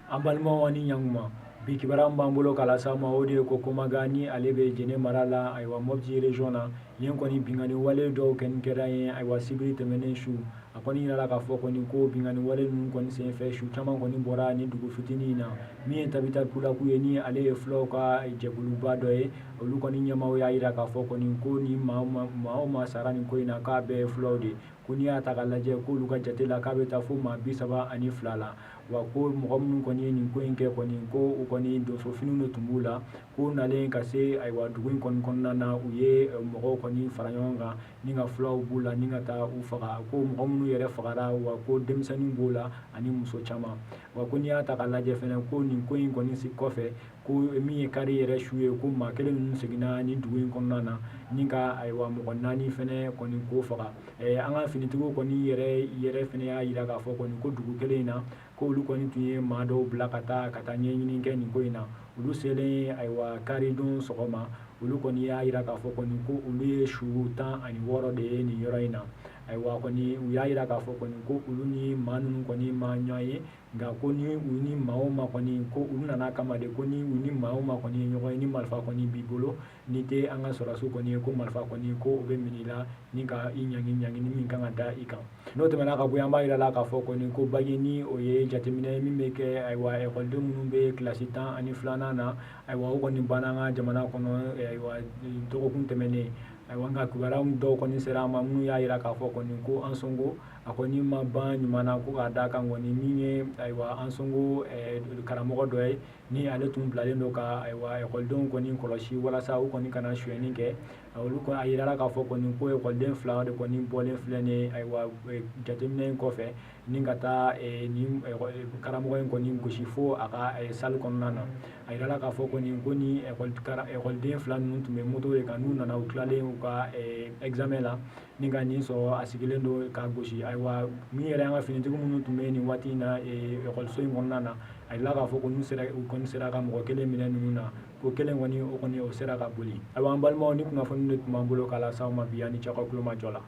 An balimaw, ani ɲankuma. Bi kibaruya min b'an bolo k'a lase aw ma, o de ye ko Komaga, ni ale bɛ Jene mara la, ayiwa, Mopti région na yen kɔni, binkanni wale dɔw kɔni kɛra yen. Ayiwa, sibiri tɛmɛnen su, a kɔni yirala k'a fɔ kɔni ko binkanni wale ninnu kɔni senfɛ, su caman kɔni bɔra ni dugu fitinin in na. Min ye Tabital Pulaku ye, ni ale ye fulaw ka jɛkuluba dɔ ye, olu kɔni ɲɛmaaw y'a yira k'a fɔ kɔni ko ni maa o maa sara nin ko in na, k'a bɛɛ ye fulaw de ye. Ko n'i y'a ta k'a lajɛ, k'olu ka jate la, k'a bɛ taa fo maa 32 la. Wa ko mɔgɔ minnu kɔni ye nin ko in kɛ kɔni, ko u kɔni donsofiniw de tun b'u la. Ko nalen ka se, ayiwa, dugu in kɔni kɔnɔna na, u ye mɔgɔw kɔni fara ɲɔgɔn kan ni ka fulaw b'u la ni ka taa u faga. Ko mɔgɔ minnu yɛrɛ fagara, wa ko denmisɛnninw b'o la ani muso caman. Wa ko n'i y'a ta k'a lajɛ fɛnɛ, ko nin ko in kɔni kɔfɛ, ko min ye kari yɛrɛ su ye, ko maa kelen ninnu seginna ni dugu in kɔnɔna na ni ka, ayiwa, mɔgɔ naani fɛnɛ kɔni k'o faga. An ka finitigiw kɔni yɛrɛ yɛrɛ fɛnɛ y'a yira k'a fɔ kɔni ko dugu kelen in na, ko olu kɔni tun ye maa dɔw bila ka taa ɲɛɲini kɛ nin ko in na. Olu selen, ayiwa, karidon sɔgɔma, olu kɔni y'a yira k'a fɔ kɔni ko olu ye su 16 de ye nin yɔrɔ in na. Ayiwa kɔni, u y'a yira k'a fɔ kɔni ko olu ni maa ninnu kɔni ma ɲɔgɔn ye, nka ko ni u ni maa o maa kɔni, ko olu nana kama de, ko ni u ni maa o maa kɔni ye ɲɔgɔn ye ni marifa kɔni b'i bolo, n'i tɛ an ka sɔrɔdasiw kɔni ye, ko marifa kɔni, ko o bɛ minɛ i la ni ka i ɲangi, ɲangini min kan ka da i kan. N'o tɛmɛna ka bɔ yen, an b'a yira la k'a fɔ kɔni ko bac, ni o ye jateminɛ min bɛ kɛ, ayiwa, ekɔliden minnu bɛ kilasi 12nan na, ayiwa, o kɔni banna an ka jamana kɔnɔ, ayiwa, dɔgɔkun tɛmɛnen. Ayiwa, nka kibaruya dɔw kɔni sera an ma minnu y'a yira k'a fɔ kɔni ko Ansongo, a kɔni ma ban ɲuman na. Ko k'a da kan kɔni, min ye, ayiwa, Ansongo karamɔgɔ dɔ ye, ni ale tun bilalen don ka, ayiwa, ekɔlidenw kɔni kɔlɔsi walasa u kɔni kana sonyɛni kɛ, olu a yirala k'a fɔ kɔni ko ekɔliden fila de kɔni bɔlen filɛ nin ye, ayiwa, jateminɛ in kɔfɛ, ni ka taa nin karamɔgɔ in kɔni gosi fo a ka salle kɔnɔna na. A yirala k'a fɔ kɔni ko ni ekɔliden fila ninnu tun bɛ moto de kan, n'u nana, u tilalen u ka examen la, ni ka nin sɔrɔ a sigilen don k'a gosi. Ayiwa, min yɛrɛ an ka finitigi minnu tun bɛ nin waati in na ekɔliso in kɔnɔna na, a yirala k'a fɔ ko n'u sera, u kɔni sera ka mɔgɔ kelen minɛ ninnu na, ko kelen kɔni, o kɔni, o sera ka boli. Ayiwa, an balimaw, ni kunnafoni de tun b'an bolo k'a lase aw ma bi. Ani cɛw ka kulomajɔ la.